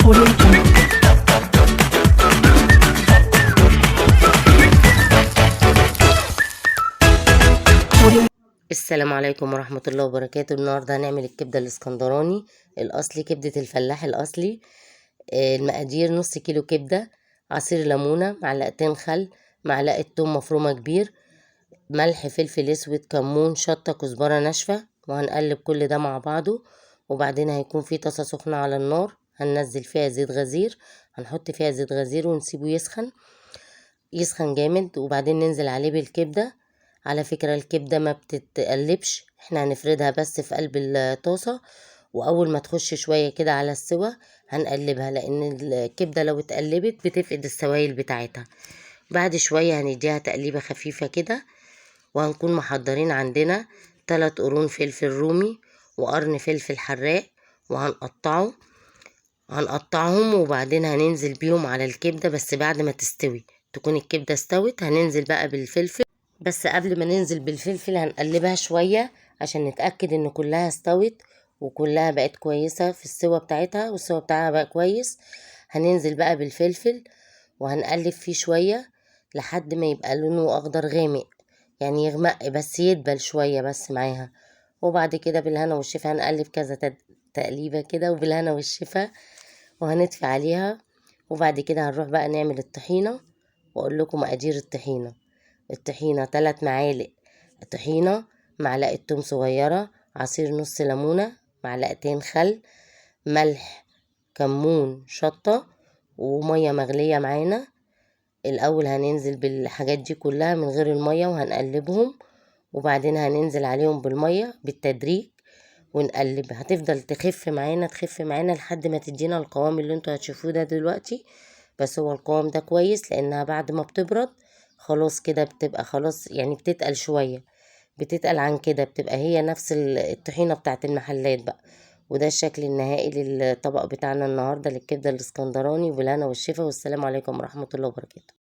Audio Jungle. Audio السلام عليكم ورحمة الله وبركاته. النهاردة هنعمل الكبدة الاسكندراني الأصلي، كبدة الفلاح الأصلي. المقادير: نص كيلو كبدة، عصير ليمونة، معلقتين خل، معلقة توم مفرومة كبير، ملح، فلفل اسود، كمون، شطة، كزبرة ناشفة. وهنقلب كل ده مع بعضه. وبعدين هيكون في طاسة سخنة على النار، هننزل فيها زيت غزير، هنحط فيها زيت غزير ونسيبه يسخن، يسخن جامد، وبعدين ننزل عليه بالكبدة. على فكرة الكبدة ما بتتقلبش، احنا هنفردها بس في قلب الطاسة، وأول ما تخش شوية كده على السوا هنقلبها، لأن الكبدة لو اتقلبت بتفقد السوائل بتاعتها. بعد شوية هنديها تقليبة خفيفة كده، وهنكون محضرين عندنا 3 قرون فلفل رومي وقرن فلفل حراق، هنقطعهم وبعدين هننزل بيهم على الكبدة، بس بعد ما تستوي، تكون الكبدة استوت هننزل بقى بالفلفل. بس قبل ما ننزل بالفلفل هنقلبها شوية عشان نتأكد ان كلها استوت وكلها بقت كويسة في السوا بتاعتها، والسوا بتاعها بقى كويس. هننزل بقى بالفلفل وهنقلب فيه شوية لحد ما يبقى لونه اخضر غامق، يعني يغمق بس يدبل شوية بس معاها. وبعد كده بالهنا والشفا هنقلب كذا تقليبة كده، وبالهنا والشفا، وهنطفي عليها. وبعد كده هنروح بقى نعمل الطحينة، واقول لكم مقادير الطحينة. الطحينة 3 معالق طحينة، معلقة توم صغيرة، عصير نص ليمونة، معلقتين خل، ملح، كمون، شطة، ومية مغلية معانا. الأول هننزل بالحاجات دي كلها من غير المية وهنقلبهم، وبعدين هننزل عليهم بالمية بالتدريج ونقلب. هتفضل تخف معانا، تخف معانا لحد ما تدينا القوام اللي انتوا هتشوفوه ده دلوقتي. بس هو القوام ده كويس، لأنها بعد ما بتبرد خلاص كده بتبقى خلاص، يعني بتتقل شوية، بتتقل عن كده، بتبقى هي نفس الطحينة بتاعت المحلات بقى. وده الشكل النهائي للطبق بتاعنا النهاردة للكبدة الاسكندراني، وبالهنا والشفا، والسلام عليكم ورحمة الله وبركاته.